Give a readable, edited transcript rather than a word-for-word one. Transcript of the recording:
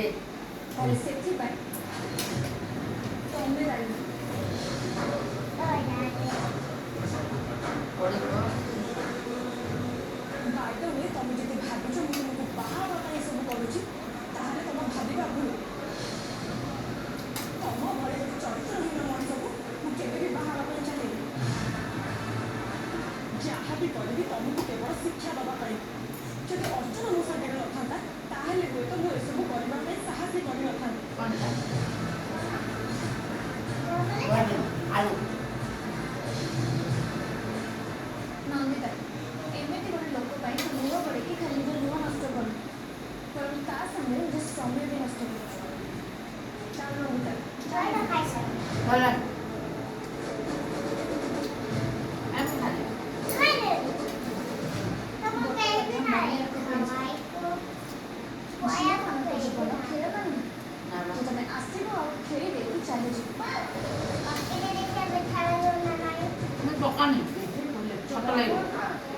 ଦେ। ତାହେଲେ ସେଥିପାଇଁ ତମେ ଦାୟୀ। ପଡ଼ିଯିବ। ବାଇ the we, ତମେ ଯଦି ଭାବୁଛ ମୁଁ ତୁମକୁ ବାହା ହେବା ପାଇଁ ଏସବୁ କରୁଛି, ତାହେଲେ ତମ ଭାବିବା ଭୁଲ। ତମ ଭଳି ଗୋଟେ ଚରିତ୍ରହୀନ ମଣିଷକୁ ମୁଁ କେବେ ବି ବାହା ହେବା ପାଇଁ ଚାହେଁନି। ଯାହା ବି କରିବି, ତମକୁ କେବଳ ଶିକ୍ଷା ଦେବା ପାଇଁ। ଯଦି ଅର୍ଜୁନ ମୋ ସାଙ୍ଗରେ ନଥାନ୍ତା, ତାହେଲେ ହୁଏତ ମୁଁ ଏସବୁ କରିବା ପାଇଁ ସାହସ କରିନଥାନ୍ତି। କ'ଣ ସୋୟାବିନ୍ ଆଳୁ। ନନ୍ଦିତା, ଏମିତି ଗୋଟେ ଲୋକ ପାଇଁ ତୁ ଲୁହ ଗଡ଼େଇକି ଖାଲି ନିଜ ଲୁହ ନଷ୍ଟ କରୁନୁ, ବରଂ ତା ସାଙ୍ଗରେ ନିଜ ସମୟ ବି ନଷ୍ଟ କରୁଛୁ। ଚାଲ ନନ୍ଦିତା, ଚାଲ। ଭଲ ଆମେ ଖାଲି। ଗୋଟେ କଥା ମନେ ରଖ ପ୍ରିନ୍ସ, ଝିଅମାନଙ୍କ ଜୀବନ ଖେଳନା ନୁହେଁ ନା ବା। ଯେ ତମେ ଆସିବ ଆଉ ଖେଳି ଦେଇକି ଚାଲିଯିବ। ମୁଁ ପକାନି, ଛୋଟ ଲାଗିବ।